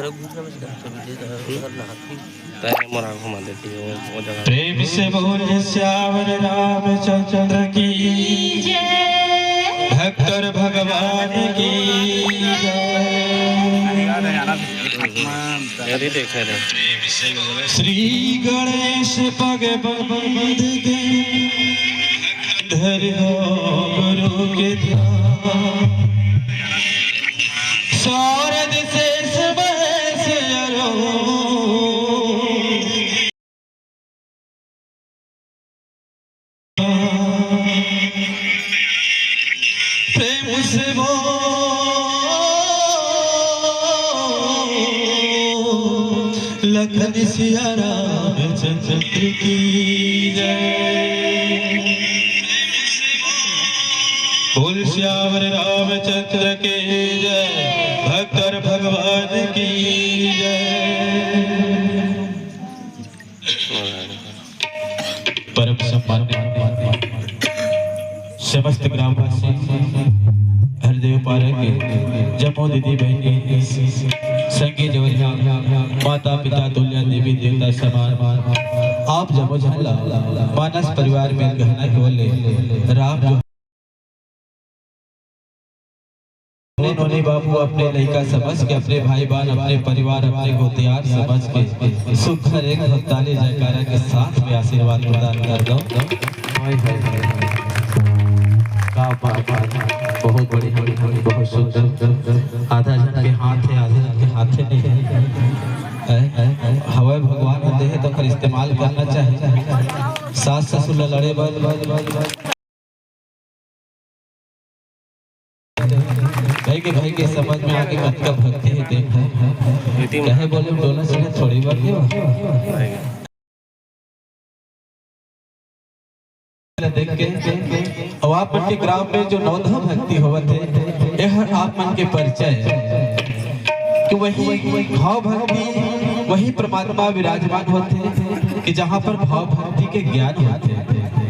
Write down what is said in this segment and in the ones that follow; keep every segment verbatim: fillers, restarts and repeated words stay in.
तैं मोर आँखों में देती है, वो, वो जगह। प्रेम से बोल सियावर रामचंद्र की जय, भक्त और भगवान की जय। यदि देखे रहे। श्री गणेश पग बंद के धरि हो गुरु के ध्यान। शारद शेष महेश अरो। प्रेम से बोल लखन सिया रामचंद्र की जय। बोल सियावर रामचंद्र की जय, भक्त और भगवान की जय। परम सम्मान्य समस्त ग्रामवासी, हरदेव पारा के जम्मो दीदी बहिनी, संगी जवरिया, माता पिता, तुल्या देवी देवता समान, आप जम्मो झन ला मानस परिवार में गहना के ओर ले राम जो अपने नोनी बाबू, अपने लइका समझ के, अपने भाई बहन, अपने परिवार, अपने गोतियार समझ के सुघर एक ठन ताली जयकारा के साथ में आशीर्वाद प्रदान कर दो। हाय, हाय, हाय, हाय। का बात, बात, बात। बहुत बढ़िया, बहुत सुंदर। आधा जन के हाथ है, आधा जन के हाथ है नहीं है। है? हवय भगवान ह देहे तो ओकर इस्तेमाल करना चाहिए। सास ससुर ला लड़े बर भाई के, भाई के समझ में आके कतका भक्ति हे, देख। कहे बोले डोला से थोड़ी बात हे। देख के, अउ आप मन के ग्राम में जो नवधा भक्ति होवत हे, एह आप मन के परिचय हे कि वही भाव भक्ति, वही परमात्मा विराजमान होथे कि जहाँ पर भाव भक्ति के ज्ञान होथे।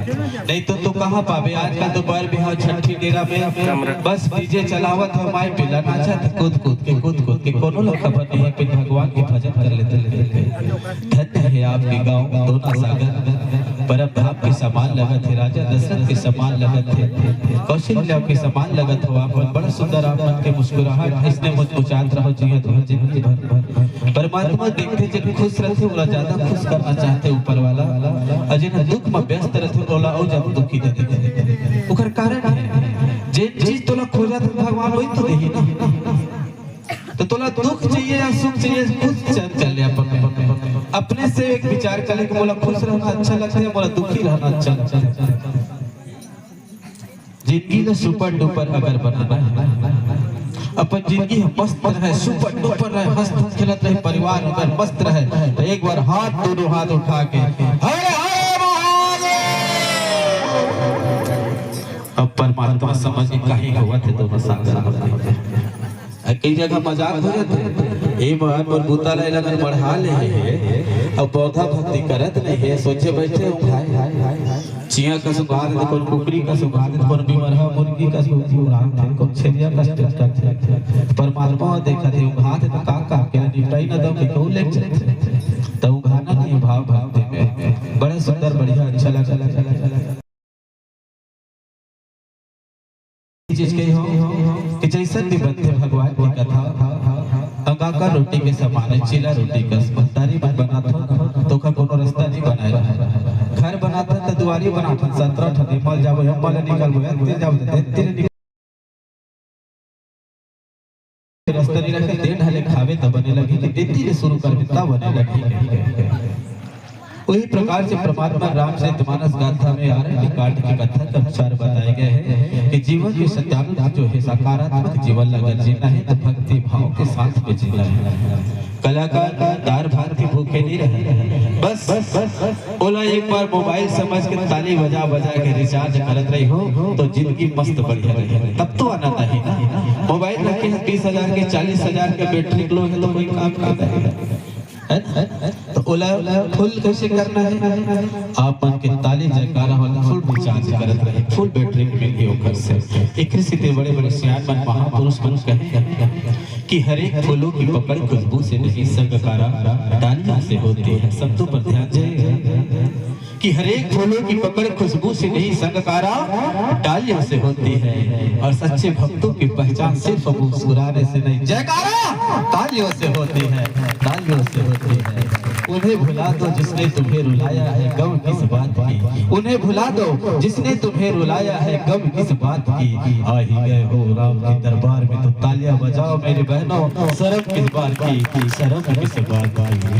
नहीं तो तू कहाँ पाबे? आजकल तो बर बिहाव छट्ठी डेरा में बस डीजे चलावत हे, माई पिला नाचत, कूद कूद के, कूद कूद के, कोनो ला खबर नहीं है, फिर भगवान के भजन कर लेते, लेते। धन्य है आपके गांव दोना सागर, परम धाम के समान लगत हे, राजा दशरथ के समान लगत हे, कौशल्या के समान लगत हो आप मन। बड़ा सुंदर आप मन के मुस्कुराहट, इसने मुस्कुरात रहो जिया तुम जिंदगी भर। परमात्मा देखथे, जेन खुश रहिथे, ओला ज्यादा खुश करना चाहथे ऊपर वाला, अउ जेन दुख में व्यस्त रहिथे, ओला अउ ज्यादा दुखी कर देथे। ओकर कारण हे, जेन चीज तोला खोजत हे भगवान, वही तो देही ना। तो तोला दुख चाहिए या सुख चाहिए, खुद चयन कर ले अपन, अपन, अपन। अपने से एक विचार कर ले कि मोला खुश रहना अच्छा लगथे, मोला दुखी रहना अच्छा लगथे। जिंदगी ला super duper अगर बनाना हे, अपन जिंदगी ह मस्त रहे, super duper रहे, हंसत खेलत रहे, परिवार अगर मस्त रहे, तो एक बार हाथ, दोनों हाथ उठा के हर हर महादेव। अब परमात्मा समझ के काहे होवत हे, दोनों साथ में। आ, कई जगह मजाक हो जाथे, "ए बहन, मोर बूता ला एला मन बढ़ा ले हे, अउ पौधा भक्ति करत नहीं हे, सोचे बैठे हूँ भाई।" चियाँ कस उघार दे, कोनो कुकरी कस उघार दे, कोनो बिमरहा मुर्गी कस उघार दे, कोनो छेरिया कस टेटका दे। परमात्मा देखत हे, उघार दे, तो का काम के निपटाई न दो, के कहूँ ले चलथे। तो उघारना नहीं भाव भक्ति में। बड़ा सुंदर, बढ़िया, अच्छा लगा। चीज कही हो कि जैसन भी बनथे भगवान के कथा, अंगाकर रोटी के समान हे, चीला रोटी कस महतारी मन बनाथन, तो ओखर कोनो रास्ता नहीं बनाए रहय। घर बनाथन त दुआरी बनाथन, सतरा ठन, एमा ले जाबो, एमा ले निकालबो, एती ले जाबो, एती ले निकालबो। रास्ता नहीं रखे, दे ढाले खावे त बने लगही, कि देती ले शुरू करबे त बने लगही। वही प्रकार से परमात्मा रामचरित मानस गाथा में आरण्य कांड के कथा के अनुसार बताए गए हैं कि जीवन में सत्यानुत जो है, सकारात्मक जीवन अगर जीना है तो भक्ति भाव के साथ में जीना है। कलाकार दार भात के भूखे नहीं रहे, बस, बस, बस, बस ओला एक बार मोबाइल समझ के ताली बजा बजा के रिचार्ज करत रही हो तो जिंदगी मस्त बढ़िया रही, तब तो आनंद आही ना। मोबाइल रखे हैं तीस हजार के, चालीस हजार के, बैटरी लो है तो कोई काम नहीं है। है ना? तो ओला फुल कइसे करना हे? आप मन के ताली जयकारा वाला फुल रिचार्ज करत रहे, फुल बैटरी मिलही ओकर से। एकरे सेती बड़े-बड़े सियान मन, महापुरुष मन कहे कि हर एक फूलों की पकड़ खुशबू से नहीं, संगकारा डालियों से होती है। शब्दों पर ध्यान जाएगा कि हर एक फूलों की पकड़ खुशबू से नहीं, संगकारा डालियों से होती है। और सच्चे भक्तों की पहचान सिर्फ मुस्कुराने से नहीं, जयकारा तालियों से होती है, तालियों से होती है। उन्हें भुला दो जिसने तुम्हें रुलाया है गम किस बात की, उन्हें भुला दो जिसने तुम्हें रुलाया है गम किस बात की। आ ही गए हो राम के दरबार में तो तालियां बजाओ मेरे बहनों, शर्म किस बात की, शर्म किस बात की।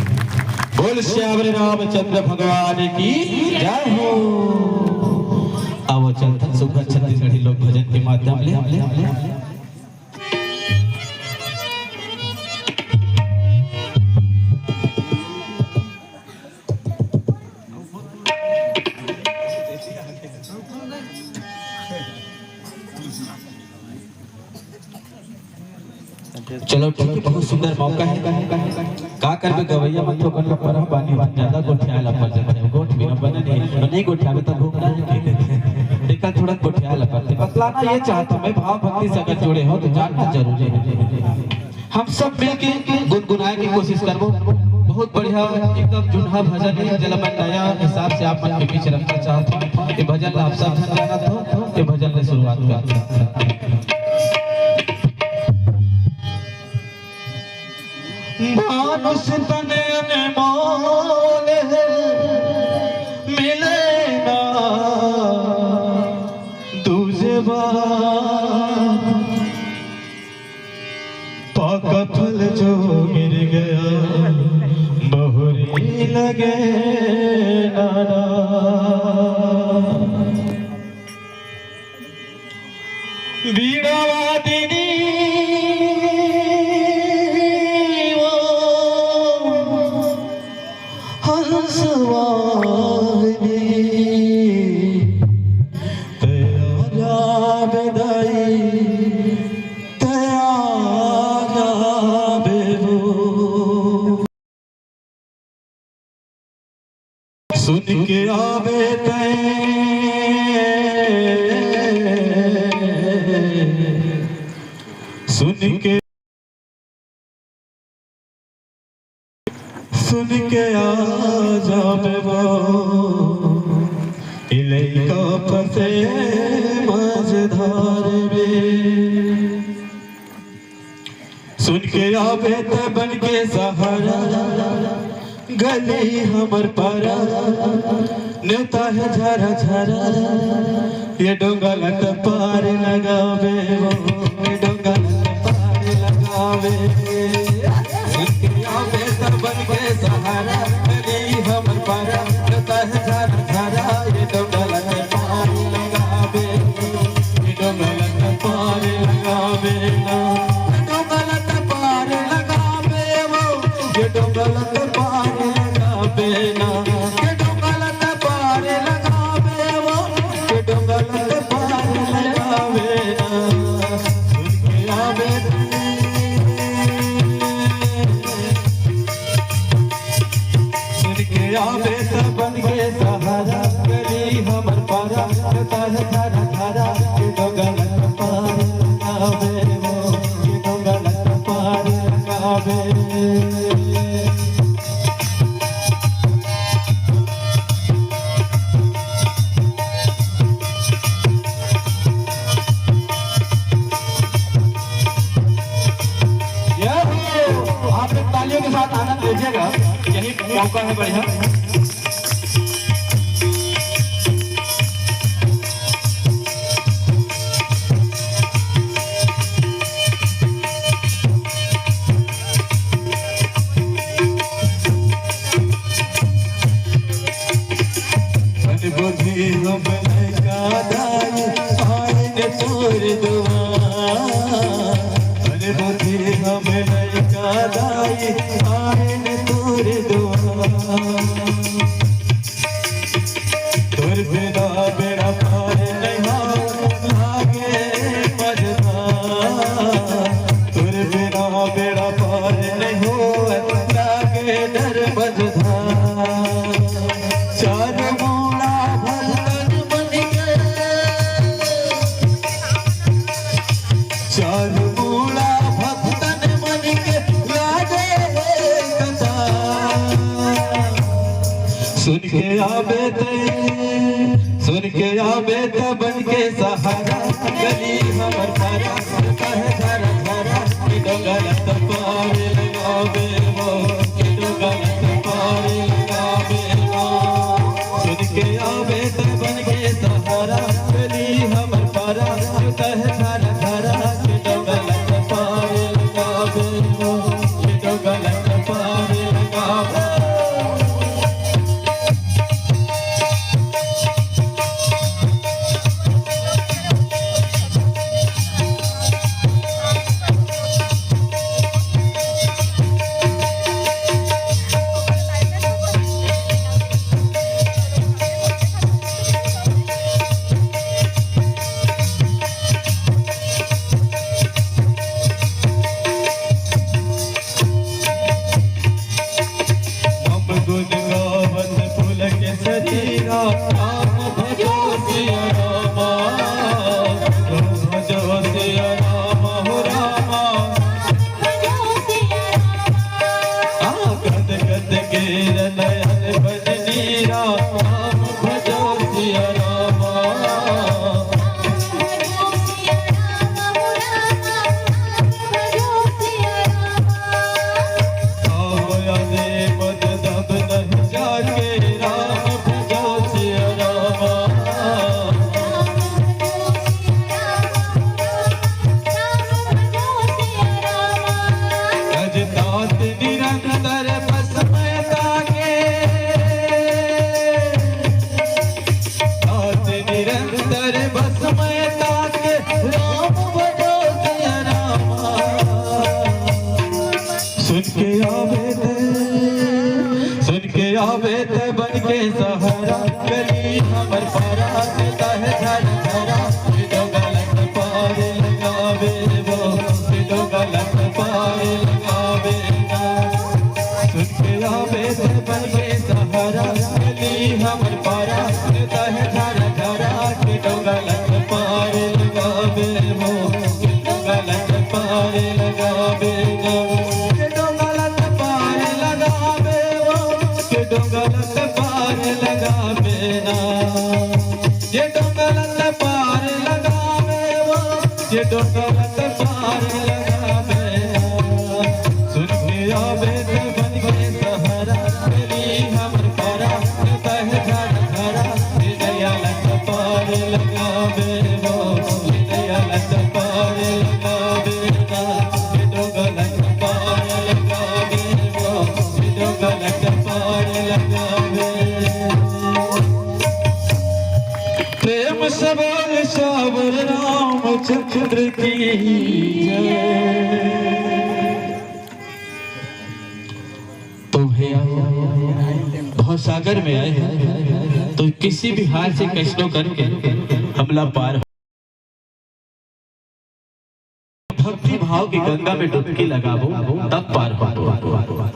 बोल श्यावर रामचंद्र भगवान की जय हो। आवो चलथन सुघर छत्तीसगढ़ी लोक भजन के माध्यम ले। चलो ठीक है, बहुत सुंदर मौका है। का करबे, गवैया मन थोकन ल परहा बानी होथे, ज्यादा गोठियाए ल पर जाथे। गोठ बिना बने नहीं, नहीं गोठियाबे त घूमना ही कह देथे। देखा, थोड़ा गोठियाए ल परथे। बतलाना ये चाहत हंव मैं, भाव भक्ति से अगर जुड़े हो तो जानना जरूरी है। हम सब मिलके गुनगुनाए के कोशिश करबो। बहुत बढ़िया, एकदम जुनहा भजन है, जेला मैं नया हिसाब से आप मन के बीच रखना चाहत हंव। ये भजन ला आप सब झन जानत हो, ये भजन ले शुरुआत करत हंव। मानुष तन अनमोल है, मिले ना दूजे बार। पाका फल जो गिर गया, बहुरी लगे ना। बीड़ावादिनी वो हंसवाहिनी, तैयार आबे दाई, तैयार आबे वो। सुन के आबे तैं, सुन के, सुन के आ जाबे वो, ए लइका फंसे मझधार में। सुन के आबे त बन के सहारा, गली हमर पारा, नेवता हे झरा झरा, ये डोंगा ल त पार लगाबे वो, ये डोंगा ल त पार लगाबे। सुन के आबे त बन के सहारा, गली हमर पारा, नेवता हे झरा झरा, ये डोंगा ल त पार लगाबे। ये डोंगा ल त पार लगाबे ना, ये डोंगा ल त पार लगाबे वो, ये डोंगा ल त पार लगाबे ना, ये डोंगा ल त पार लगाबे वो, ये डोंगा ल त पार लगाबे ना। सुन के आबे सुन के आबे त बन के सहारा, गली हमर पारा, तार धारा धारा, के डोंगा ल त पार लगाबे वो, के डोंगा ल त पार लगाबे। ये हो, आप लोग तालियों के साथ आनंद लीजिएगा, यही मौका है बढ़िया। मन बुद्धि हम लइका दाई, आइन तोर दुआर। मन बुद्धि हम लइका दाई, आइन तोर दुआर। तोर बिना बेड़ा पार नहीं हो, लागे मझधार। तोर बिना बेड़ा पार नहीं हो, लागे सुन के आबे ते, सुन के आबे ते बन के सहारा, गली हमर पारा, काहे धारा धारा, कि डोंगा लत पार लगाबे वो, कि डोंगा लत पार लगाबे वो। सुन के आबे ते बन के सहारा, गली हमर पारा, काहे धारा धारा, कि डोंगा लत पार लगाबे वो, कि डोंगा लत पार लगाबे। हम गुण गावत पुलक शरीरा, राम भजो सिया रामा, राम भजो सिया रामा, हो रामा। आ, गद गद गिर नयन बन नीरा, राम भजो सिया रामा। निरंतर बस मैं ताके, तात निरंतर बस मैं ताके, राम भजो सिया रामा। सुन के आवे ते, सुन के आवे ते बन के सहारा, गली हमर पारा, देता है झरा झरा, ये तो गलत पार लगावे वो, ये तो गलत पार लगावे ना। सुन के आवे ते बन के सहारा, गली हमर पारा, देता है झरा झरा, ये तो गलत पार लगावे वो, ये तो गलत पार लगावे ना। ये तो गलत पार लगावे वो, ये तो गलत पार लगावे ना। ये तो गलत पार लगावे वो, ये तो गलत पार लगावे ना। सुन के आवे ते बन के सहारा, गली हमर पारा, तह घर घरा, ये दया लत पार लगावे वो, ये दया लत पार लगावे ना। ये तो गलत पार लगावे वो, ये तो गलत पार लगावे। प्रेम से बोल सावर रामचंद्र की जय। तो भैया, भवसागर में आए हैं, तो किसी भी हाल से कैसनो करके हमला पार हो। भक्ति भाव के गंगा में डुबकी लगाबो, तब पार होबो।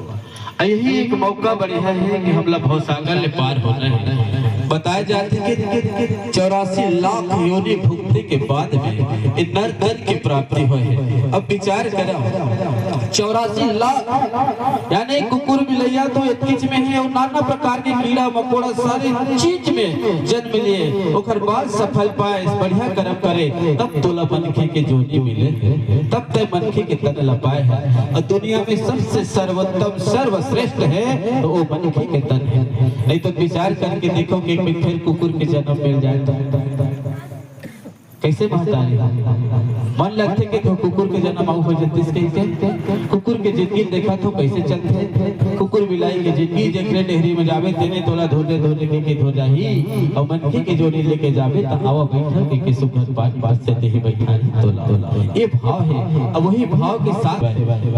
यही एक मौका बढ़िया है कि हमला भवसागर ले पार होना है। बताया जाथे कि चौरासी लाख योनि भुगते के बाद में ये नर धन की प्राप्ति होय हे। अब विचार करव, चौरासी लाख, यानी कुकुर बिलैया तो एतकीच में हे अउ नाना प्रकार के कीड़ा मकोड़ा सारे चीज में जन्म लिए, ओकर बाद सफल पाए, बढ़िया कर्म करे, तब तोला मनखे के जोनी मिले, तब तय मनखे के तन ल पाए हे। अउ दुनिया में सबसे सर्वोत्तम, सर्वश्रेष्ठ हे तो वो मनखे के तन हे, नहीं तो विचार करके देखो कि एक फिर कुकुर के जन्म मिल जाए तो। कैसे महतारी मन लगथे कि तो कुकुर के जन्म अउ हो जतिस कहिके। कुकुर के जिंदगी देखत हो कैसे चलथे। कुकुर बिलाई के जिंदगी जेकरे डेहरी में जाबे तेने तोला धोरे धोरे के, के धो जाही। अउ मनखे के जोड़ी लेके जाबे त आवा बैठा के, के सुखन पाट पाट से देही बैठाही तोला। ये भाव हे। अब वही भाव के साथ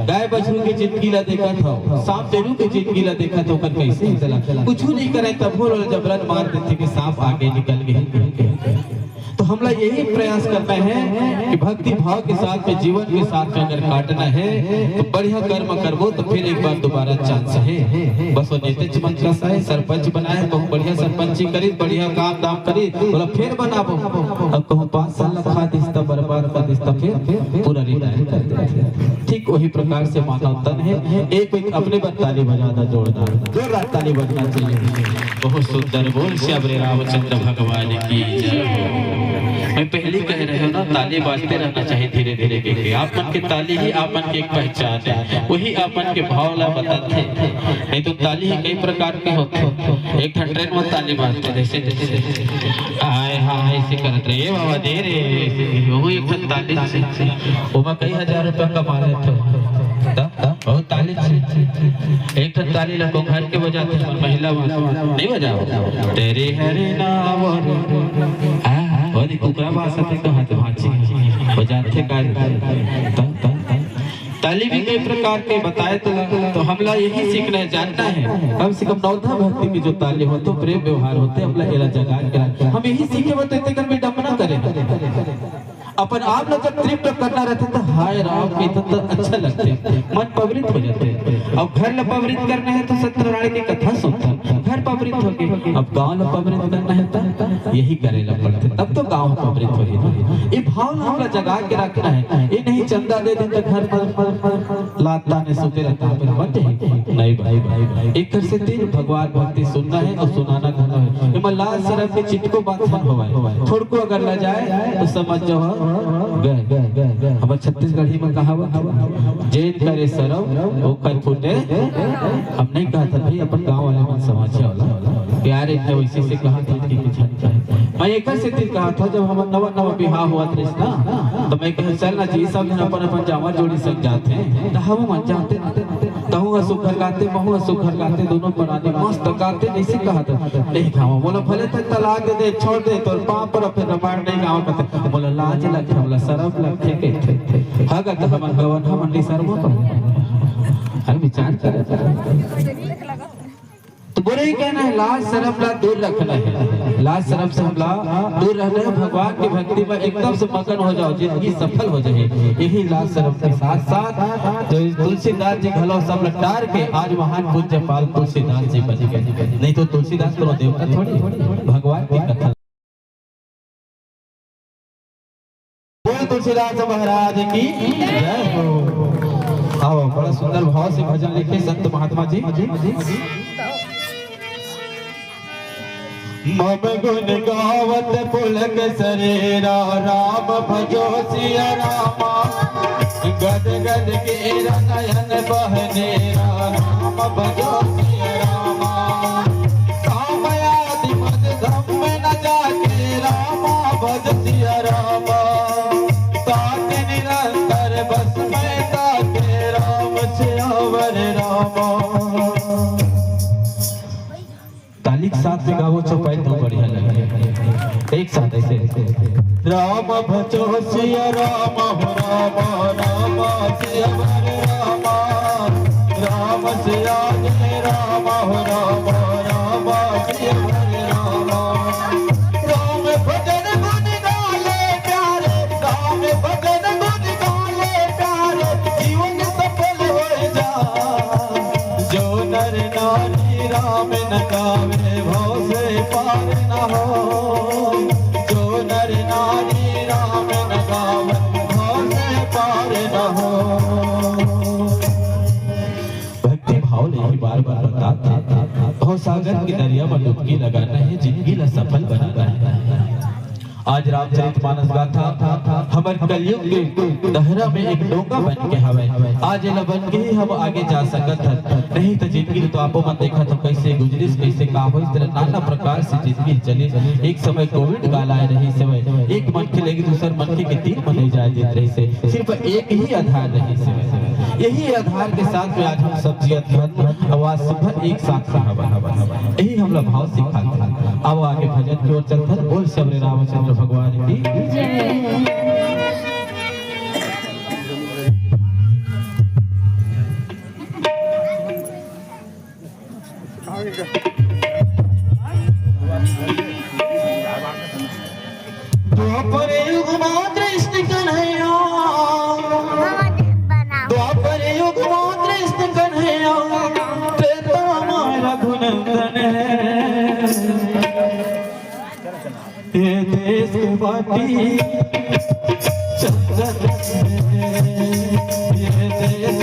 गाय बछरू के जिंदगी ला देखत हो, सांप तेरू के जिंदगी ला देखत हो, ओकर कैसे चला, कुछ नहीं करे तब बोल जबरन मार देथे कि सांप आगे निकल गए। तो हमला यही प्रयास करना है कि भक्ति भाव के साथ में, जीवन के साथ में अगर काटना है तो बढ़िया कर्म करबो तो फिर एक बार दोबारा चांस है। बस वो नेतेच मन का है, सरपंच बनाए, बहुत बढ़िया सरपंची करी, बढ़िया काम धाम करी, बोला फिर बनाबो। अब कहूँ पाँच साल खा दिस त बर्बाद कर दिस त फिर पूरा रिटायर कर दे। ठीक वही प्रकार से मानव तन है। एक, एक अपने बर ताली बजा दा जोरदार, जोरदार ताली बजना चाहिए। बहुत सुंदर। बोल श्री रामचंद्र भगवान की जय हो। मैं पहले कह रहे हूँ ना, ताली बाजते रहना चाहिए धीरे धीरे करके। आप मन के ताली ही आप मन के एक पहचान है, वही आप मन के भाव ला बताथे। नहीं तो ताली ही कई प्रकार के होथे। एक ठन ट्रेन में ताली बाजथे, जैसे जैसे आए हाँ ऐसे करत रहे, "ए बाबा दे रे," ऐसे, वो एक ठन ताली से, से, ओमा कई हजार रुपया कमा लेथे। त, त, बहुत ताली से, एक ठन ताली ला को घर के बजाथे, हमर महिला मन नहीं बजाओ। तेरे हरे नाम रे। हाँ, हाँ, वो देख कुकरा बासत है, कहाँ तो भांची बजाथे का रे। त, त, त, ताली भी कई प्रकार के बताए तो, तो हमला यही सीखना है, जानना है। कम से कम नवधा भक्ति की जो ताली होथे, प्रेम व्यवहार होथे, हमला एला जगा के रख। हम यही सीखे बर तो इतने कन विडम्बना करे। अपन आप ला जब तृप्त करना रहथे तो हाय राम के तो, तो अच्छा लगथे, मन पवित्र हो जाथे। अब घर ला पवित्र करना है तो सत्यनारायण की कथा सुनथन, घर पवित्र हो गए। अब गांव ला पवित्र करना है तो यही करे ला पड़थे, तब तो गांव पवित्र होही ना। ये भाव ला हमला जगा के रखना है। ये नहीं चंदा दे दे तो घर पर लात ताने सुते रहता है, पर मत ही। नहीं भाई, भाई, भाई। एकर सेती भगवान भक्ति सुनना है और सुनाना घलो है। एमा लाज शरम के चितको बात झन होवय। थोड़को अगर लजाए तो समझ जाओ, गए। हमर छत्तीसगढ़ी में कहावत है, "जेन करे शरम, ओकर पुण्य।" हम नहीं कहा था भाई, अपन गांव वाले मन समझे वाला। प्यार एक तो इसी से कहा था कि कुछ हट जाए। मैं एकर सेती कहा था, जब हमर नवा नवा बिहाव होवत रहिस ना, तो मैं कहे, "चल ना जी, सब झन अपन अपन जामा जोड़ी संग जाथे।" तो हम मन जाते, तहूँ ह सुघर गाते, महूँ ह सुघर गाते, दोनों परानी मस्त गाते, नहीं से कहा था, "नहीं गावा, मोला भले तक तलाक दे दे, छोड़ दे, तोर पाँव पर फिर रामायण नहीं गावा," कहते, "मोला लाज लगथे, मोला शरम लगथे," कहथे। हगा तो हमन गवन, हमन नहीं शर्मा पर। अरे विचार कर। तो बोले ही कहना है, लाज शरम ला दूर रखना है, लाज शरम से हमला दूर रहना है। भगवान की भक्ति में एकदम से मगन हो जाओ, जिंदगी सफल हो जाए। यही लाज शरम के साथ साथ जो तुलसीदास जी घलो सब ला टार के आज महान पूज्यपाल तुलसीदास जी बन गए। नहीं तो तुलसीदास कोनो देवता थोड़ी, भगवान की कथा। बोल तुलसीदास महाराज की जय हो। आओ, बड़ा सुंदर भाव से भजन लिखे संत महात्मा जी। मम गुण गावत पुलक सरीरा, राम भजो सिया रामा। गद गद के नयन बहनेरा, राम भजो सिया रामा। काम आदि मद धम न जाके, रामा भज सिया रामा। ताके निरंतर बस में ताके, राम सियावर रामा। ताली के साथ में गावो, चौपाई तो बढ़िया लगे। एक साथ ऐसे। राम भजो सिया राम हो राम, राम सिया वर राम, राम सिया जय राम हो राम, राम सिया वर राम। राम भजन गुण गाले प्यारे, राम भजन गुण गाले प्यारे, जीवन सफल हो जा। जो नर नारी राम न गावे, भव से पार न हो। जो नर नारी राम न गावे, भव से पार न हो। भक्ति भाव ले ही बार बार बतात हे, भव सागर के दरिया में डुबकी लगाना है, जिंदगी ला सफल बनाना है। आज रामचरित मानस गाथा हमर कलयुग के दहरा में एक डोंगा बन के हवय। आज एला बन के ही हम आगे जा सकत हन, नहीं तो जिंदगी तो आपो मन देखत हो कैसे गुजरिस, कैसे का होइस, तेला नाना प्रकार से जिंदगी चलिस। एक समय कोविड काल आए रहिस हवय, एक मनखे ले दूसर मनखे के तीर म नहीं जाए देत रहिस हे, सिर्फ एक ही आधार रहिस हवय। यही आधार के साथ में आज हम सब जियत हन, अउ आज सुबह एक साथ में हवन। यही हमला भाव सिखाथे। अब आगे भजन की ओर चलथन। बोल सबरे रामचंद्र भगवान की। द्वापर युग मा कृष्ण कन्हैया, द्वापर युग मा कृष्ण कन्हैया, त्रेता मा रघुनंदन हे। ये देश के माटी चंदन हे, ये देश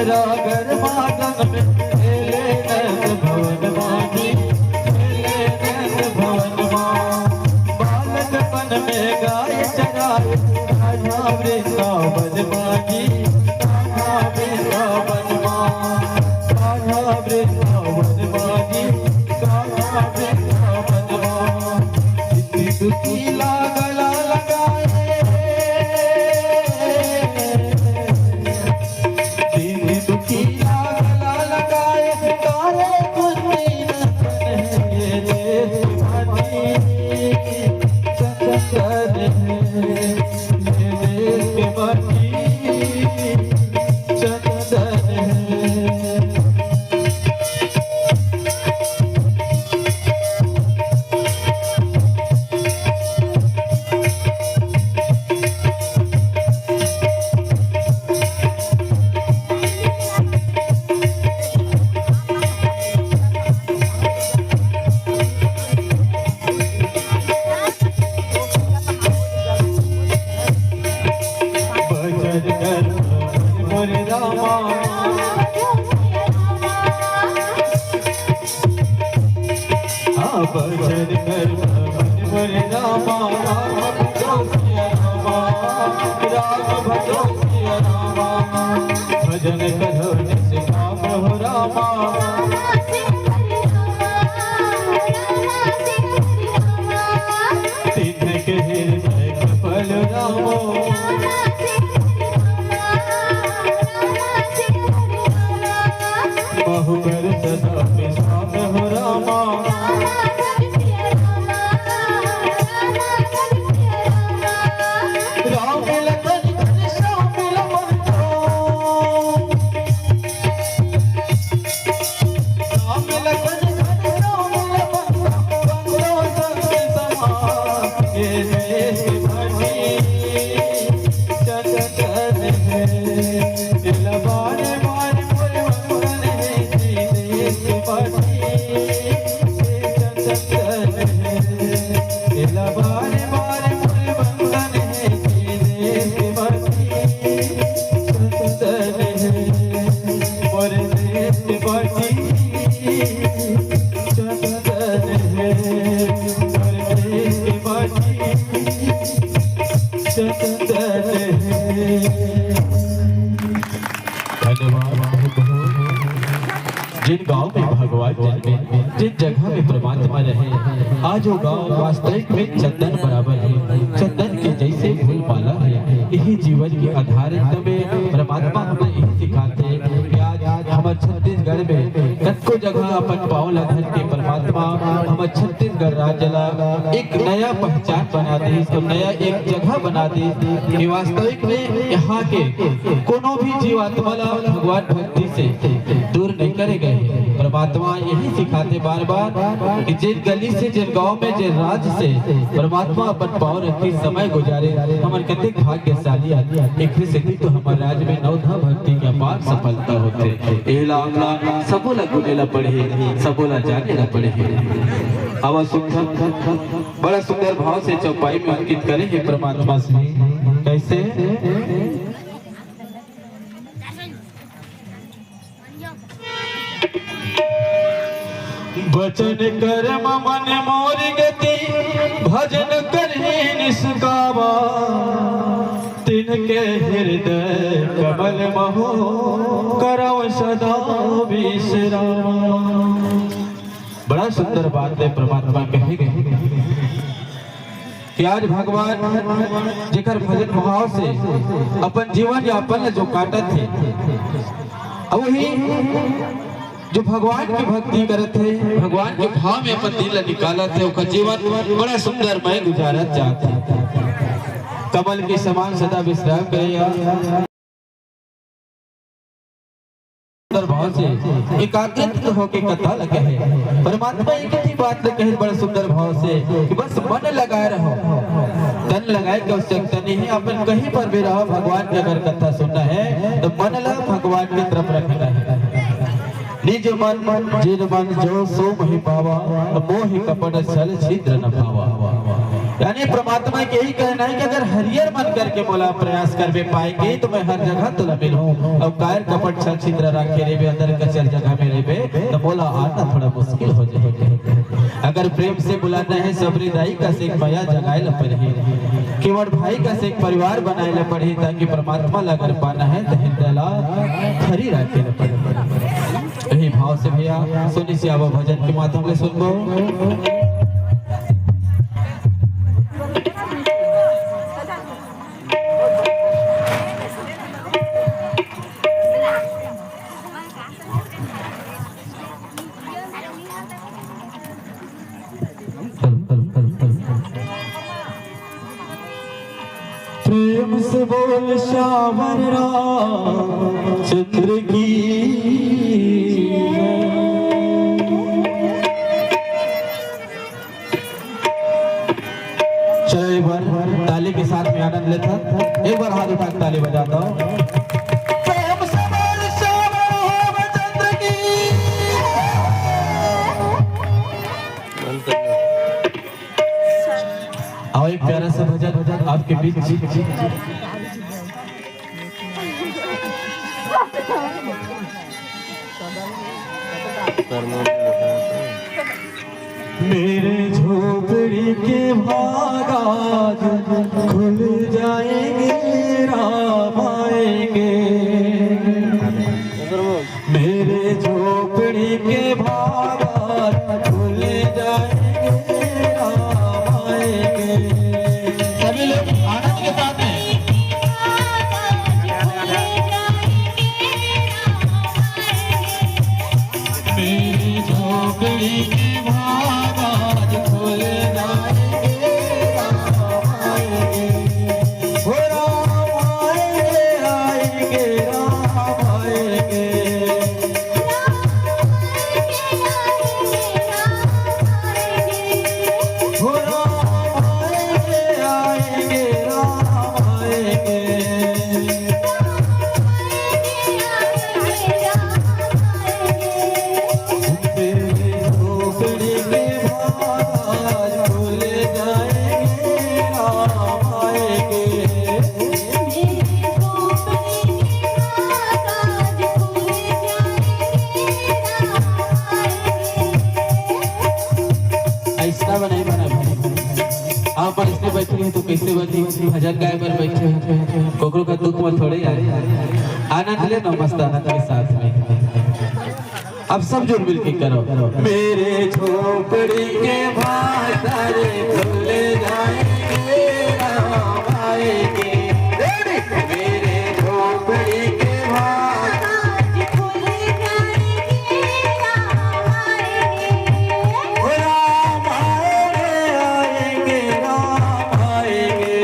रागर मादन में खेले नंद भवन माँ जी, खेले नंद भवन माँ। बालकपन में गाय चराए राधा वृंदावन माँ जी, राधा वृंदावन माँ, राधा वृंदावन माँ जी, राधा वृंदावन माँ। इतनी दुखी लागला लगाए दीन दुखी लागला लगाए, तारे कुंती नंदन है, ये देश की माटी चंदन है, ये देश की माटी चंदन है। भजन कर मोरे रामा। हाँ, भजन कर मोरे रामा, राम भजो सिया रामा, राम भजो सिया रामा। भजन करो निष्काम हो रामा। तिनके हृदय कमल रामो। महुबर सदा विश्राम हो रामा। राम लखन घनश्याम लमन को। राम लखन घनश्याम लमन को, बंधो संग समान। ये देश माटी चंदन है, दिल बार बार मोर वंदन है, ये देश माटी चंदन है, दिल बार बार मोर वंदन है, ये देश माटी चंदन है, मोर देश माटी चंदन है, मोर देश माटी चंदन है। धन्यवाद। जिन गांव में भगवान जन्मे, जिन जगह में परमात्मा रहे, आज वो गांव वास्तविक में चंदन बराबर है, चंदन के जैसे फूल माला है। यही जीवन के आधार है। तबे परमात्मा हमला यही सिखाथे कि आज हमर छत्तीसगढ़ में कतको जगह अपन पाँव ला धर के परमात्मा हमर छत्तीसगढ़ राज्य ला एक नया पहचान बना दे, इसको नया एक जगह बना दे कि वास्तविक में यहाँ के कोनो भी जीवात्मा ला भगवान भक्ति से दूर नहीं करे गए हे। परमात्मा यही सिखाथे बार बार कि जेन गली से, जेन गांव में, जेन राज्य से परमात्मा अपन पाँव रखिस, समय गुजारे, हमन कतेक भाग्यशाली आदमी। एक सेती तो हमर राज्य में नवधा भक्ति के अपार सफलता होथे। एला हमला सबो ला गुने ला पड़ही, सबो ला जाने ला पड़ही। आवा सुंदर, बड़ा सुंदर भाव से चौपाई में अंकित करे हे परमात्मा से। कैसे? वचन कर्म मन मोर गति, भजन करहि निष्कामा। तिनके हृदय कमल महु, करव सदा विश्रामा। बड़ा सुंदर बात है, परमात्मा कहे गए कि आज भगवान जेकर भजन भाव से अपन जीवन यापन ल जो काटत हे, अउ वही जो भगवान के भक्ति करत हे, भगवान के भाव में अपन दिल ल निकालत हे, ओकर जीवन बड़ा सुंदरमय गुजारत जात हे। कमल के समान सदा विश्राम करैया। सुंदर भाव से एकाग्रचित्त होके कथा ल कहे। परमात्मा एक ही बात ल कहे बड़ा सुंदर भाव से कि बस मन लगाए रहो, तन लगाए के आवश्यकता नहीं है। अपन कहीं पर भी रहो, भगवान की अगर कथा सुनना है तो मन ला भगवान की तरफ रखना है। निज मन जिन मन जो सो महि पावा, मोहि कपट छल छिद्र न भावा। यानी परमात्मा के यही कहना है कि अगर हरियर मन करके मोला प्रयास करबे पाएंगे तो मैं हर जगह तोला मिलहूं। अब कायर कपट छल छिद्र राखे रेबे, अंदर कचर जगह में रेबे, तो मोला आना थोड़ा मुश्किल हो जाए। अगर प्रेम से बुलाना है सबरी दाई कस एक मया जगाए ला पड़ही, केवट भाई कस एक परिवार बनाए ला पड़ही, ताकि परमात्मा ला अगर पाना है तो हृदय ला खरी राखे ला पड़ही। यही भाव से भैया सोनी सियावा भजन के माध्यम ले सुनबो। प्रेम से बोल श्यावर रामचंद्र की। चलो एक बार ताली के साथ में आनंद लेता, एक बार हाथ उठा के ताली बजाता हूँ। प्रेम से बोल श्याम रामचंद्र की। आओ एक प्यारा सा भजन आपके बीच। मेरे झोपड़ी के भाग आज खुल जाएंगे, राम आएंगे। मेरे झोपड़ी के भाग आज खुल जाएंगे, राम आएंगे। सभी लोग आनंद के साथ में। मेरी झोपड़ी के भाग आज खुल जाएंगे, राम आएंगे। हो राम आएंगे, आएंगे, राम आएंगे। हो राम आएंगे, आएंगे, राम आएंगे। तेरी झोपड़ी के बाहर खुल जाएंगे, राम आएंगे। ऐसा बनाई बना भाई। आप ऐसे बैठे हैं तो कैसे बनी? भजन गाए बर बैठे हैं, कोकरो का दुख में थोड़े आए। आनंद ले ना, मस्त आनंद के साथ में। अब सब जुड़ मिल के करो। मेरे झोपड़ी के भाग सारे खुल जाएंगे, राम आएंगे। मेरे झोपड़ी के भाग आज खुल जाएंगे, राम आएंगे। राम आएंगे, आएंगे, राम आएंगे।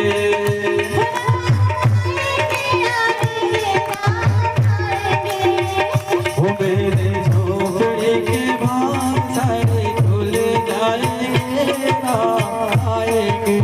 वो मेरे झोपड़ी के भाग सारे खुल जाएंगे, राम आएंगे।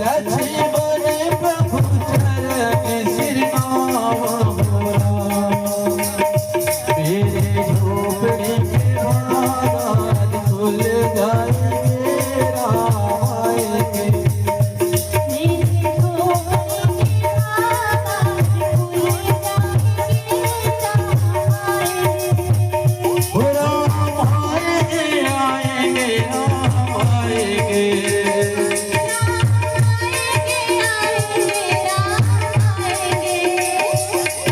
लक्ष्मण प्रभु चरण सिरनावा हो राम। मेरे झोपड़ी के बागान खुल जाएंगे राम आएंगे। मेरे झोपड़ी के बागान खुल जाएंगे राम आएंगे। ओ राम आएंगे, आएंगे, राम आएंगे।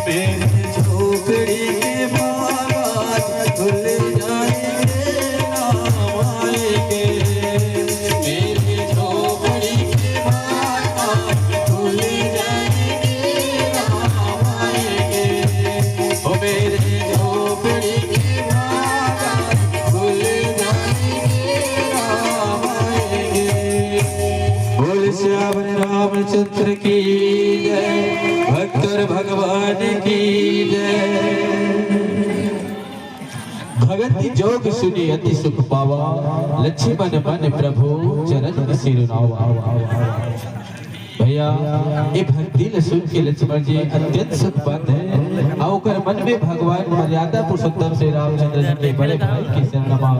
मेरे झोपड़ी के बागान खुल जाएंगे, राम आएंगे। मेरे झोपड़ी के बागान खुल जाएंगे, राम आएंगे। ओ मेरे झोपड़ी के बागान खुल जाएंगे, राम आएंगे। बोल सियावर रामचंद्र की जय, भक्त और भगवान की जय। भगति जोग सुनि अति सुख पावा, लक्ष्मण मन प्रभु चरण सिरनावा। भैया, ये भक्ति ल सुन के लक्ष्मण जी अत्यंत सुख पात हे। अउ ओकर मन में भगवान मर्यादा पुरुषोत्तम श्री रामचंद्र जी के बड़े भाई के सिरनावा,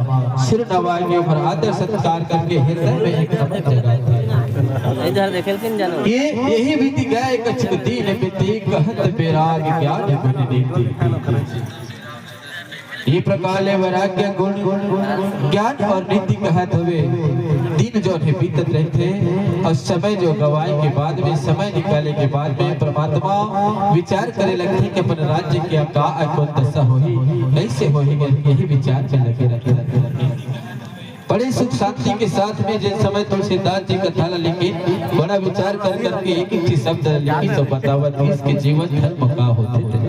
सिरनावा के ओकर आदर सत्कार करके हृदय में एक नमन जगात हे। इधर देखे लेकिन जानो। ये यही बीति गए कछुक दिन बीति, कहत बैराग ज्ञान गुण नीति। ये प्रकार ले वैराग्य गुण, ज्ञान और नीति कहत हुए दिन जो है बीतत रहथे और समय जो गवाए के बाद में, समय निकाले के बाद में परमात्मा विचार करे लगथे कि अपन राज्य के का अकुन दशा होही, कैसे होही, यही विचार में लगे रहथे। बड़े सुख शांति के साथ में जिन समय तुलसीदास जी कथा ला लिखिन, बड़ा विचार कर करके एक एक चीज शब्द ला लिखिन, तो बतावत इसके जीवन धर्म का होथे।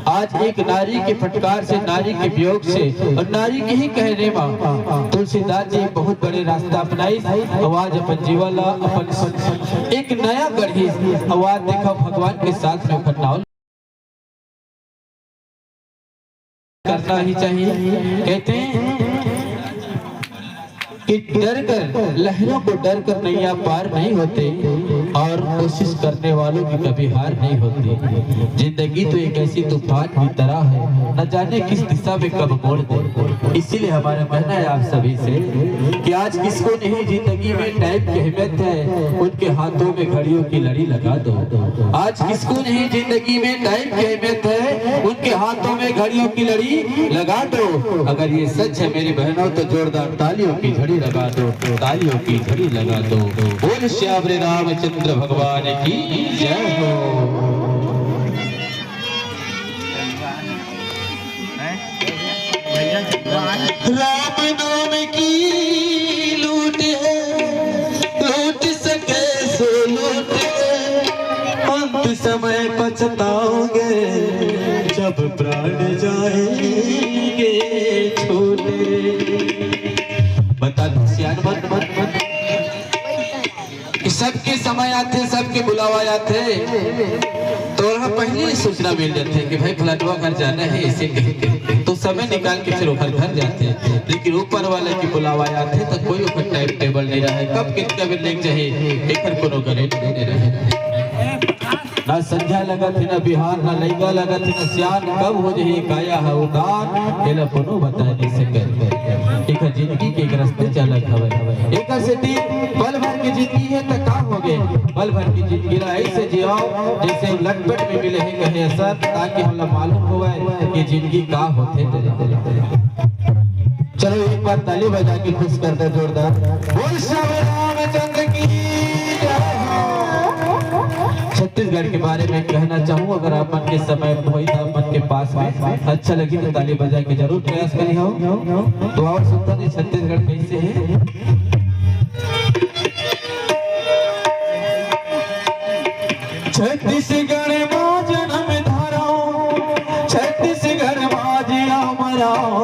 आज एक नारी के फटकार से, नारी के वियोग से और नारी के ही कहने में तुलसीदास जी एक बहुत बड़े रास्ता अपनाइस। अउ आज अपन जीवन ला, अपन एक नया गढ़ी। अउ आज देखा भगवान के साथ में घटना करना ही चाहिए। कहते हैं कि डर कर, लहरों को डर कर नैया पार नहीं होते और कोशिश करने वालों की कभी हार नहीं होती। जिंदगी तो एक ऐसी तूफान की तरह है, न जाने किस दिशा में कब मोड़ दे। इसीलिए हमारा कहना है आप सभी से कि आज किसको नहीं जिंदगी में टाइम की अहमियत है, उनके हाथों में घड़ियों की लड़ी लगा दो। आज किसको नहीं जिंदगी में टाइम की अहमियत है, उनके हाथों में घड़ियों की लड़ी लगा दो। अगर ये सच है मेरी बहनों, तो जोरदार तालियों की झड़ी लगा दो, तालियों की झड़ी लगा दो। बोल श्याम रे रामचंद्र भगवान की जय हो। राम नाम की लूट है, लूट सके सो लूट है, अंत समय पछताओगे जब प्राण जाएंगे छूटे। बता दो, सियान मन, मन, मन। कि सबके समय आथे, सबके बुलावा आथे, तो ओला पहले ही सूचना मिल जाथे कि भाई फलानवा घर जाना है, ऐसे कह के। तो समय निकाल के फिर ओकर घर जाथे, लेकिन ऊपर वाला के बुलावा आथे तो कोई ओकर टाइम टेबल नहीं रहे, कब कितना बेर लेके जाही, एकर कोनो गारंटी नहीं रहे। ना संझा लगत हे, ना बिहान, ना लइका लगत हे, ना सियान कब हो जाही, काया ह उतान, एला कोनो बता नहीं सके। एकर जिंदगी के एक रस्ते चलत हवय। एकर सेती पल भर के जिंदगी हे त का होगे, पल भर के जिंदगी ला ऐसे जियाओ जैसे लटपट में मिले हे कहे असर, ताकि हमला मालूम होवय कि जिंदगी का होथे। चलो एक बार ताली बजा के खुश कर दे जोरदार। बोल श्याम रामचंद्र की जय हो। छत्तीसगढ़ के बारे में कहना चाहूँ, अगर आप मन के समय होई तो आप मन के पास में अच्छा लगी तो ताली बजा के जरूर प्रयास करी हो। तो और सुनता नहीं छत्तीसगढ़ कैसे है। छत्तीसगढ़ मा जनम धरंव, छत्तीसगढ़ मा जिया मरंव,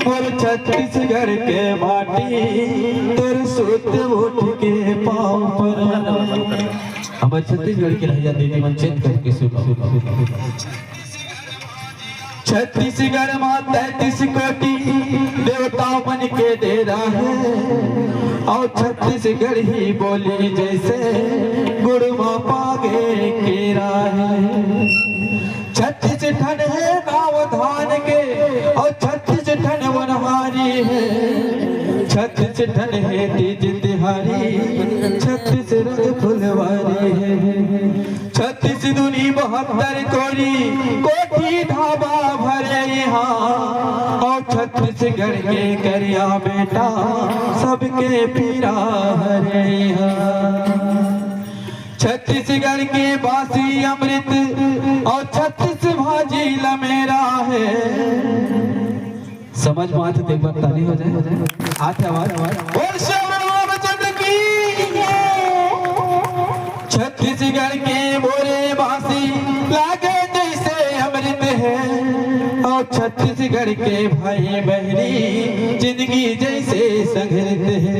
मोर छत्तीसगढ़ के माटी तोर सुत उठ के पाँव परंव। हमर छत्तीसगढ़ के रहिया दीदी मन चेत करके सुनो। छत्तीसगढ़ मा तैंतीस कोटि देवता मन के डेरा हे, अउ छत्तीसगढ़ी बोली जइसे गुड़ मा पागे केरा हे। छत्तीस ठन हे नाव धान के, अउ छत्तीस ठन वनहारी हे। छत्तीस ठन हे तीज तिहारी, छत्तीस रंग फुलवारी हे। छत्तीस दूनी बहत्तर कोरी, कोठी ढाबा भरे इहाँ। अउ छत्तीसगढ़ के करिया बेटा, सबके पीरा हरे इहाँ। छत्तीसगढ़ के बासी अमृत, अउ छत्तीस भाजी लमेरा हे। समझ में आथे त एक बार ताली हो जाए। आथे आवाज? बोल श्री रामचंद्र की। छत्तीसगढ़ के बोरे बासी लागे जइसे अमृत हे, अउ छत्तीसगढ़ के भाई बहिनी जिंदगी जइसे संघरित हे।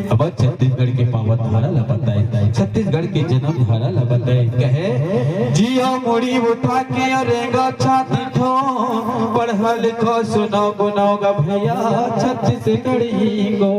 अब छत्तीसगढ़ के पावन धारा ला बताए, छत्तीसगढ़ के जन्म धारा ला बताए। कहे, जियो मुड़ी उठा के रेंगा छाती ठो, पढ़ा लिखा सुनाओ गुनाओ गा भैया छत्तीसगढ़ी गो।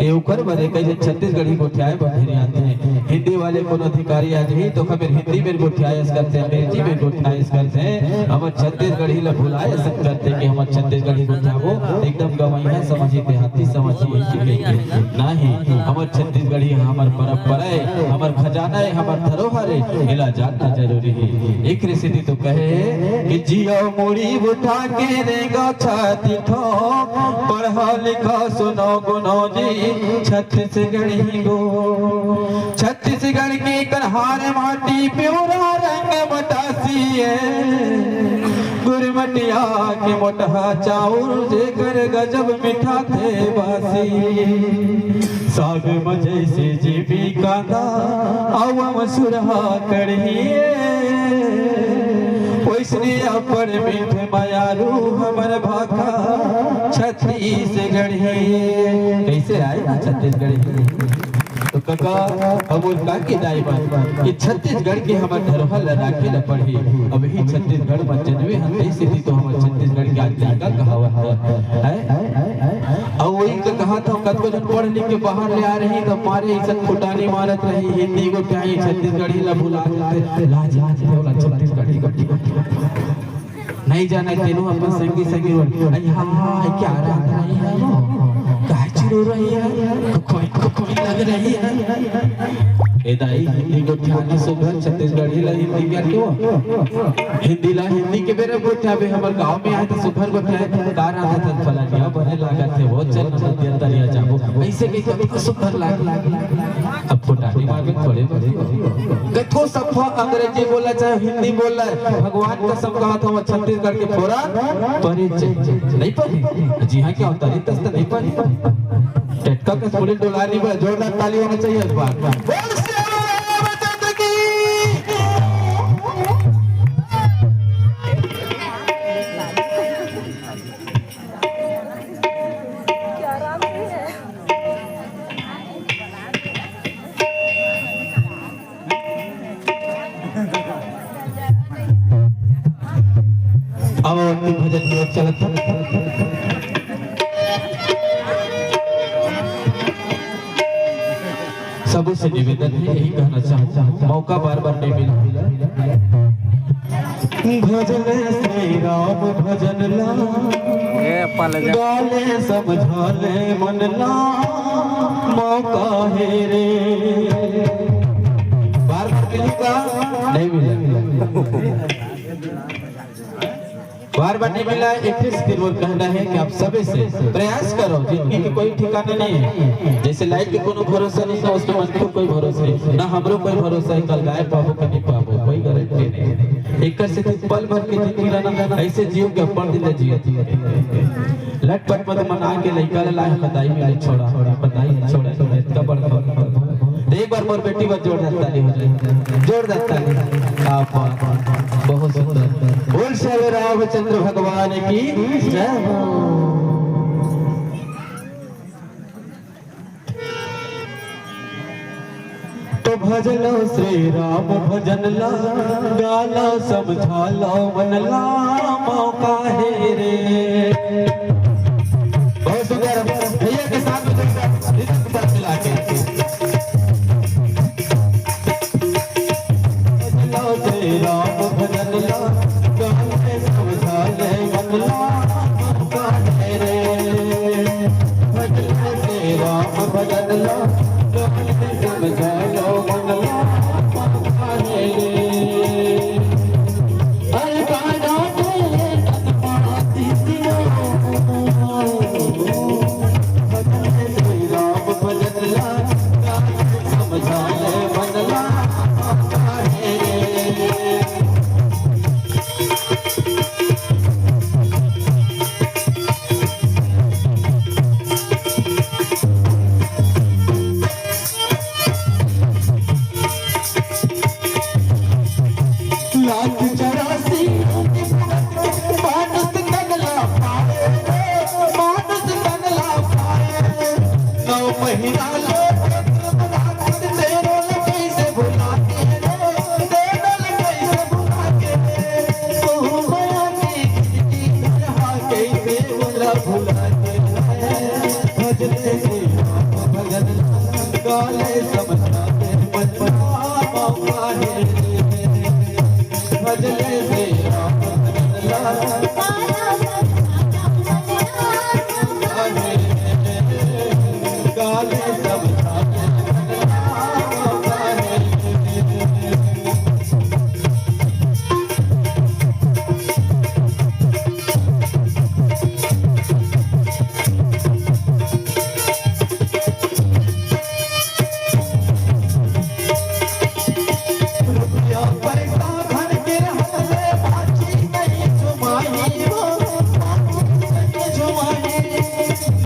ए ओकर बर एक झन छत्तीसगढ़ी गोठियाए बर ढेरे आथे। हिंदी वाले कोनो अधिकारी आ जाही त ओकर बर हिंदी में गोठियाए अस करथे, अंग्रेजी में गोठियाए अस करथे। हमर छत्तीसगढ़ी ला भुलाए अस करथे कि हमर छत्तीसगढ़ी गोठियाबो, एकदम गंवइहा समझी, देहाती समझी, अइसे कहिके। नहीं, हमर छत्तीसगढ़ी हमर परंपरा ए, हमर खजाना ए, हमर धरोहर ए, एला जानना जरूरी हे। एकरे सेती तो कहे कि जियो मुड़ी उठा के रेंगा छाती ठो, पढ़ा लिखा सुनो गुनो जी छत्तीसगढ़ी गो। छत्तीसगढ़ के कन्हार माटी प्योरा रंग मटासी ए, गुरमटिया के मोटहा चाउर जेकर गजब मिठाथे बासी। साग म जइसे जीभी कांदा, अउ अमसुरहा कढ़ी ए। ओइसने अब्बड़ मीठ मयारू हमर भाखा छत्तीसगढ़ी ए। कइसे आय ना छत्तीसगढ़ी? तो कका, हमर का के दाई बात कि छत्तीसगढ़ के हमर धरोहर ला राखे ला पड़ही। अबही छत्तीसगढ़ म जनमे हन, तइसे भी तो हमर छत्तीसगढ़ के आज लइका कहावत हे। हैं? अउ वही तो कहा था, कतको झन पढ़ लिख के बाहर ले आ रही, त मारे अइसन फुटानी मारत रही, हिंदी गोठियाही, छत्तीसगढ़ी ला भुला जाथे। लाज, लाज, बोला छत्तीसगढ़ी, गड्डी, गड्डी, गड्डी। नहीं जाने तेनू अपन संगी, संगी बोल, "अई हाँ, क्या रात रही है वो? काहे चिरो रही है? कोई, कोई लग रही है।" ए दाई, हिंदी गोठियाही सुघर, छत्तीसगढ़ी ला हिंदी करके वो। हिंदी ला हिंदी के बेरा गोठियाबे, हमर गांव में आए त सुघर गोठियाए, का रांधत हस फलानिया, बने लागत हे वो, चल ननदिया तरिया जाबो। अइसे कहिके सुघर लागे। अब फुटानी मारबे थोड़े बने। कथो सफा अंग्रेजी बोला चाहे हिंदी बोला, भगवान कसम कहत हंव छत्तीसगढ़ के फोरन परे हे। नहीं परे? जी हाँ, क्या होता है? तस तो नहीं परे। टटका कस पुलिस डोलानी बा, जोरदार ताली होना चाहिए इस बार। बोल श्री रामचंद्र की। अब अंतिम भजन की ओर चलत हन। सबो से निवेदन हे, यही कहना चाहत हंव, मौका बार बार नहीं मिला। भजन श्री राम भजन ला, ए, पा ले जा। गाले समझाले मन ला, मौका हे रे। बार बार मिली का? नहीं मिला। बार बार नहीं मिला। एक ही सिर्फ मोर कहना है कि आप सभी से प्रयास करो, जिंदगी के कोई ठिकाना नहीं है। जैसे लाइट के कोनो भरोसा नहीं, ना उसके मन को कोई भरोसा नहीं, ना हमरो कोई भरोसा है कल गाय पाबो कि नहीं पाबो, कोई गारंटी नहीं। एकर से तू पल भर के जिंदगी ला ना ऐसे जियो कि अपन दिन जियो। लटपट मत मना के लइका ला लाए, बताई में छोड़ा, बताई छोड़ा, छोड़ा, इतना बड़ खबर। तो एक बार मोर बेटी बर जोरदार ताली हो जाए, जोरदार ताली। आप बहुत सुंदर। बोल श्री रामचंद्र भगवान की जय हो। तो भजलो श्री राम भजन ला, गालो समझालो मन ला, मौका हे रे। बहुत सुंदर, भैया के साथ में जोरदार रिदम के साथ मिला के। भजन लो जय राम भजन लो, गाने समझा ले मन लो, मौका हे रे। भजन लो जय राम भजन लो, गाने समझा लो मन लो, मौका हे रे। लाख चौरासी मानुष तन ला पाए, मानुष तन ला पाए। नौ महीना ले तेरो ला कैसे भुला के रे, तेरो ला कैसे भुला के रे। तू माया की खिड़की तरह कैसे भुला, भुला के रे। भजन से भजन काले समझा दे मन मौका हे। भजले से राम भजन लाल। काले समझा दे मन मौका हे। रुपया पैसा धन के रहत ले बाची नहीं जुमाई हो, बाची नहीं जुमाई।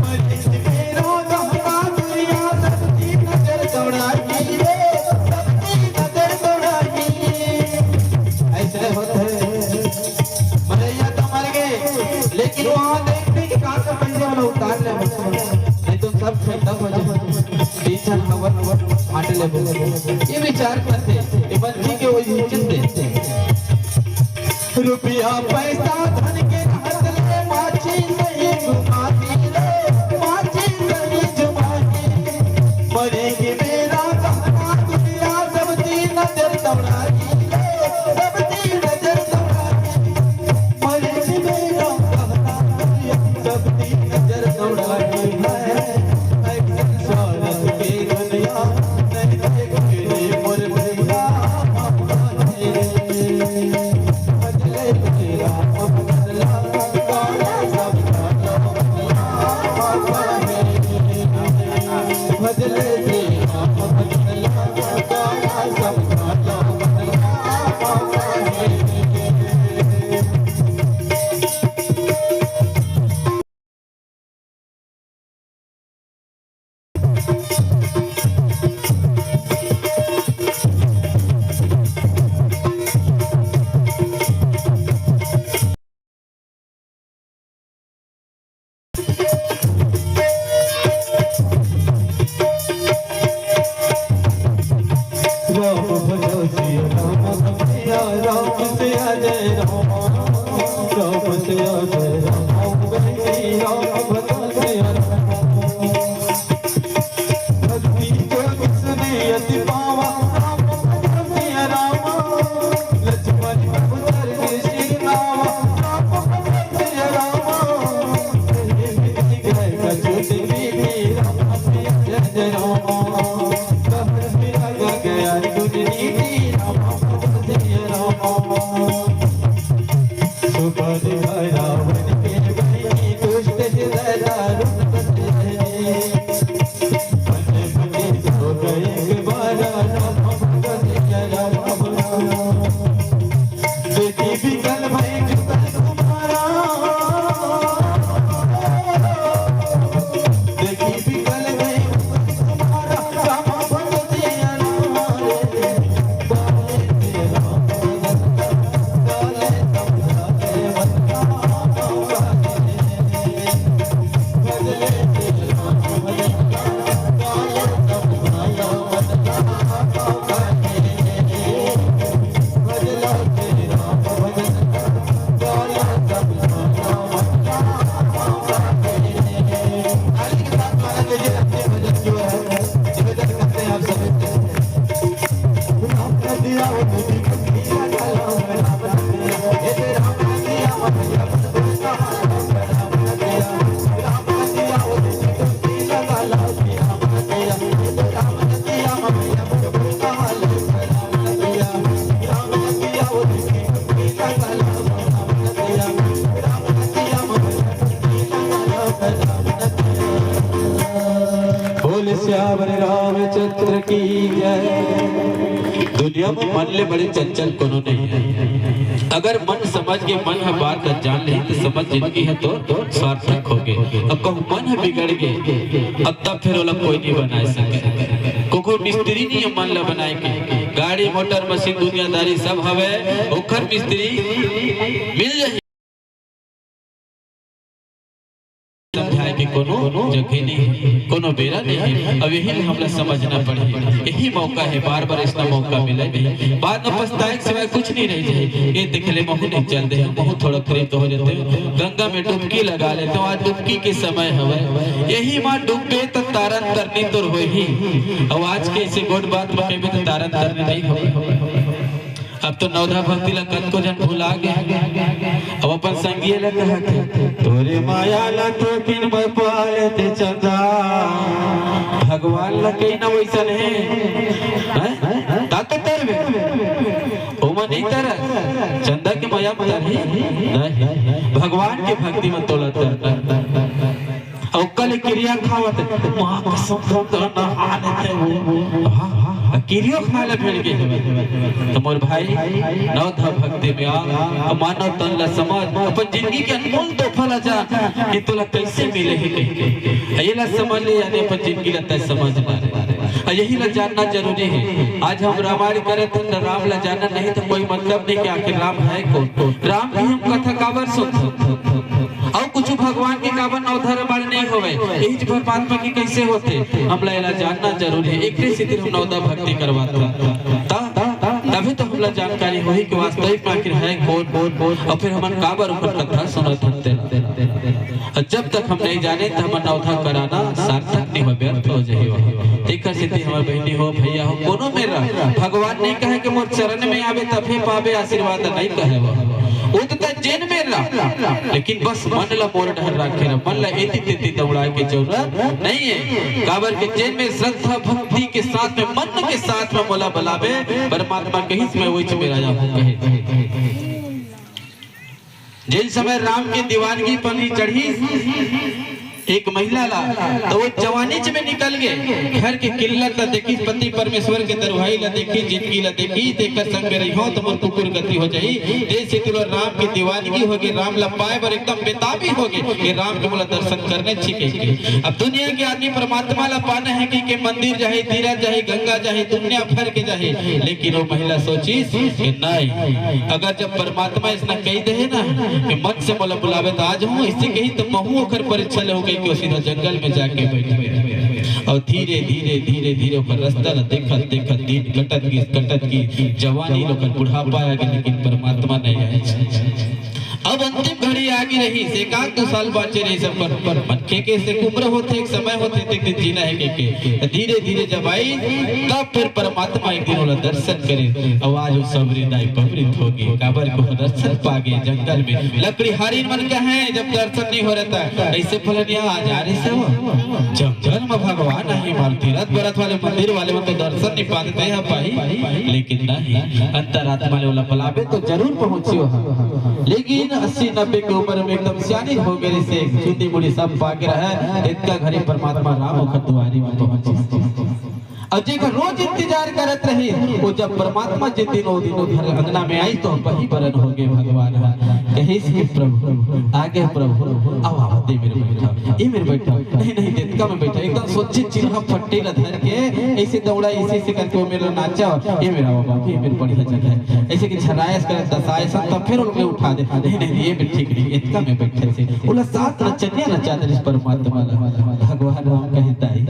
मरीज मेरा गहना दुनिया सबकी नजर दौड़ाई रे, सबकी नजर दौड़ाई। ऐसे होते मरैया तो मर गए, लेकिन वहाँ देखते कि कहाँ से पैसे वाला उतार ले, नहीं तो सब खत्म हो जाए। टीचर हवन हवन फाट ले बोले। ये विचार करते, ये बच्ची के वो इंजन देते। रुपया पैसा धन के रहत ले, माची नहीं जुमाती रे, माची नहीं जुमाती। मरेगी मेरा गहना दुनिया सबकी नजर दौड़ाई रे, सबकी नजर दौड़ाई। राम भजो सिया राम, सिया राम, सिया जय राम। राम सिया जय राम, राम भजो सिया राम। भक्ति जोग सुने अति पावा, राम भजो सिया राम। लक्ष्मण प्रभु चरण सिरनावा, राम भजो सिया राम। कहे मिनती कहे कछुत प्रीति, राम सिया जय जय राम। कहत बिरह गगन गुण नीति, राम भजो सिया राम। श्यावर रामचंद्र की जय। दुनिया में मन ले बड़े चंचल कोनो नहीं है। अगर मन समझ के मन ह बात ला जान ले तो समझ जिंदगी ह तो सार्थक हो गे। अब कहूँ मन ह बिगड़ गे, अब तब फिर ओला कोई नहीं बनाए सके। कोको मिस्त्री नहीं है मन ला बनाए के। गाड़ी मोटर मशीन दुनियादारी सब हवे, ओखर मिस्त्री मिल जाही। समझाए के कोनो जगह नहीं है, कोनो बेरा नहीं है। अब यही ले हमला समझना पड़ही। यही मौका है, बार बार ऐसना मौका मिले नहीं। बाद में पछताए के सिवाय कुछ नहीं रह जाए। ये देख ले, महू नहीं चल दे, महू थोड़ा प्रेरित हो जाते हो। गंगा में डुबकी लगा लेते हो, आज डुबकी के समय हवे। यही माँ डूबे तो तारन तरनी तोर होही। अब आज के ऐसे गोठ बात में कहबे तो तारन तरनी नहीं होवे। अब तो नवधा भक्ति ला कतको झन भुला गे। अब अपन संगी ला कहत हे, तोरे माया ला तो बिन मैं पा लेते चंदा। भगवान ला कही ना वैसन हे। हैं? ता तो तरबे। ओमा नहीं तरस। चंदा के माया में तरही? नहीं। भगवान के भक्ति में तोला तरना। अउ कल किरिया खावत, माँ कसम, हम तो नहा लेते हो। हाँ, हाँ, हाँ, किरियो खा ले भिड़ के। तो मोर भाई, नवधा भक्ति में आ, मानव तन ला समझ, अपन जिंदगी के अनमोल तोहफा ला जान, कि तोला कैसे मिले हे कहि के। एला समझ ले, यानी अपन जिंदगी ला तय समझ ना रे। अउ यही ला जानना जरूरी है। आज हम रामायण करे थे, तो राम ला जानना नहीं तो कोई मतलब नहीं कि आखिर राम है कौन। राम की हम कथा काबर सुनथन? अउ कुछ भगवान के काबर नवधा रामायण नहीं होवे, यही परमात्मा की कैसे होथे, हमला एला जानना जरूरी है। एकरे सेती हम नवधा भक्ति करवाथन। त-, तभी तो हमला जानकारी होही कि वास्तविक में आखिर है कौन, कौन, कौन, अउ फिर हमन काबर ओकर कथा सुनत हन तेला। अउ जब तक हम नहीं जाने, त हमन नवधा कराना सार्थक नहीं हो, व्यर्थ हो जाही। तेकर सेती हमर बहिनी हो, भैया हो, कोनो मेर रह, भगवान नहीं कहे कि मोर चरण में आबे तभे पाबे आशीर्वाद, नहीं कहे वो। वो तो तय जेन मेर रह, लेकिन बस मन ला मोर डहर राखे रह, मन ला एती तेती दौड़ाए के जरूरत नहीं है। काबर के जेन में श्रद्धा भक्ति के साथ में, मन के साथ में मोला बलाबे, परमात्मा कहिस मैं वही मेर आया हूँ कहे। जेन समय राम के दीवानगी पनी चढ़ी एक महिला ला, तो वो जवानी च में निकल गे। घर के किल्लत ला देखी, पति परमेश्वर के दरुहाई ला देखी, जिंदगी ला देखी, तेकर संग में रहिहौं तो मोर कुकुर गति हो जाही। तेकर सेती राम के दीवानगी हो गे, राम ला पाए बर एकदम बेताबी हो गे कि राम के मोला दर्शन करने छिके। अब दुनिया के आदमी परमात्मा ला पाना है कि के मंदिर जाही, तीरथ जाही, गंगा जाही, दुनिया भर के जाही, लेकिन वो महिला सोचिस कि नहीं, अगर जब परमात्मा इसने कही दे ना कि मन से मोला बुलावे तो आ जाऊं, ऐसे कही तो महू ओकर परीक्षा ले हो गई कि वो सीधा जंगल में जाके बैठ गए। और धीरे, धीरे, धीरे, धीरे ओकर रास्ता ला देखत, देखत दिन कटत गिस, कटत गिस, जवानी ले ओकर बुढ़ापा आ गए, लेकिन परमात्मा नहीं आए। अब अंतिम घड़ी आ गई रही, से एक आध दो साल बाँचे रही सब पर, पर मनखे के से एक उम्र होथे, एक समय होथे, एक दिन जीना है के, के। धीरे, धीरे जब आई, तब फिर परमात्मा एक दिन ओला दर्शन करे। अब आज वो सबरी दाई पबरित हो गे, काबर को दर्शन पा गे जंगल में। लकड़ीहारिन मन कहे, जब दर्शन नहीं हो रहता, ऐसे फलनिया आ जा रही से वो। जंगल में भगवान नहीं, मार तीरथ बरत वाले मंदिर वाले मन तो दर्शन नहीं पाते हैं भाई, लेकिन नहीं, अंतरात्मा ले ओला बुलाबे तो जरूर पहुंची हो। लेकिन अस्सी नब्बे के उम्र में एकदम सियानी हो गए से चुंदी मुड़ी सब पाके रहे, इतका घड़ी परमात्मा राम ओकर दुआरी में पहुंची। और जेकर रोज इंतजार करत रही, वो जब परमात्मा जिस दिन, वो दिन वो घर अंगना में आई तो वही बरन हो गए भगवान। कहिस कि प्रभु, आ गए प्रभु, अब आवत ए मेर बैठा, ए मेर बैठा, नहीं, नहीं, देतका में बैठा, एकदम सोचे चिल्हा फट्टी ला धर के, ऐसे दौड़ा, ऐसे, ऐसे करके वो मेर नाचा, ए मेर बाबा, ए मेर बढ़िया जगह है, ऐसे कि झरायस कर दसायस, तब फिर ओला उठा दे, नहीं, नहीं, ए मेर ठीक नहीं, एतका में बैठे से, ओला सात नचनिया नचा दे परमात्मा ला। भगवान राम कहे, "दाई,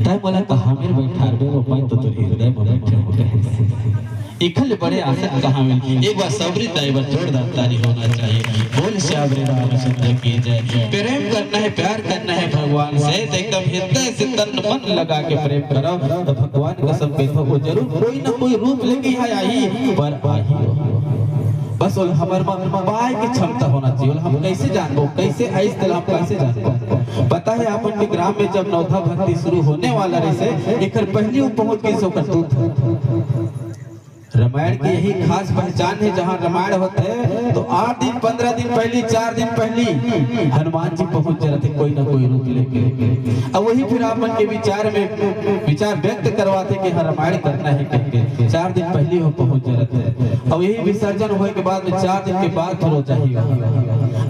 तय मोला कहाँ मेर बैठारबे, वो मैं तो तोर हृदय में बैठे हो," कहे। एखर ले बड़े आसन कहाँ मिल? एक बार सबरी दाई बर जोरदार ताली होना चाहिए। बोल सियावर रामचंद्र की जय। प्रेम करना है, प्यार करना है भगवान से, तो एकदम हृदय से तन मन लगा के प्रेम करो, तो भगवान कसम कहत हों, वो जरूर कोई ना कोई रूप लेके यहाँ आही, पर आही हो। बस वो हमर मन पाए के क्षमता होना चाहिए। वो हम कैसे जानबो, कैसे आइस तेला हम कैसे जानबो? पता है, अपन के ग्राम में जब नवधा भक्ति शुरू होने वाला रहिसे, एकर पहली वो पहुंच गइसे ओकर दूत। रामायण के यही खास पहचान हे, जहाँ रामायण होथे तो आठ दिन, पंद्रह दिन पहली, चार दिन पहली हनुमान जी पहुँच जाथे कोई ना कोई रूप लेके। अब वही फिर आप मन के विचार में विचार व्यक्त करवाथे कि हाँ, रामायण करना हे करके चार दिन पहली वो पहुँच जाथे। अब यही विसर्जन होए के बाद में चार दिन के बाद फिर वो जाही।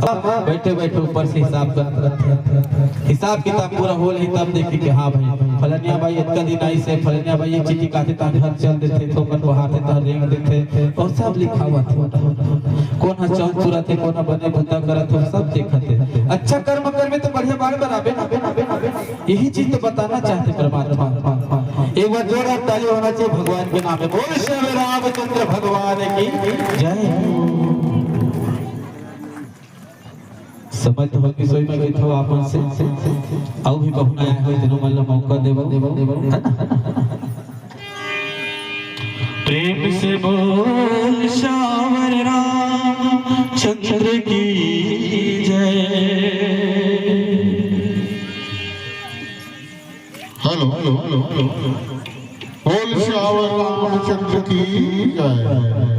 अब बैठे बैठे ऊपर से हिसाब करत रथे, हिसाब किताब पूरा हो ले तब देखे कि हाँ भाई, फलनिया बाई इतना दिन आई से, फलनिया बाई एक चिट्ठी काथे तहाँ घर चल देथे, थोकन बहार थे तहाँ रेंग देथे, और सब लिखावत हे। कोन ह चौक तुरत हे, कोन ह बने बुता करत हे, सब देखत हे। अच्छा कर्म करबे तो बढ़िया बार बराबे ना। यही चीज तो बताना चाहते परमात्मा। एक बार जोरदार ताली होना चाहिए भगवान के नाम में। बोल श्री रामचंद्र भगवान की जय। समय तो होगी सोई में गई थो आपन से, से, से, से। अउ भी पहुना आए हो, तेनो मन ला मौका देवो, देवो, देवो, है ना? प्रेम से बोल सावर रामचंद्र की जय। Hello, hello, hello, hello. बोल सावर रामचंद्र की जय।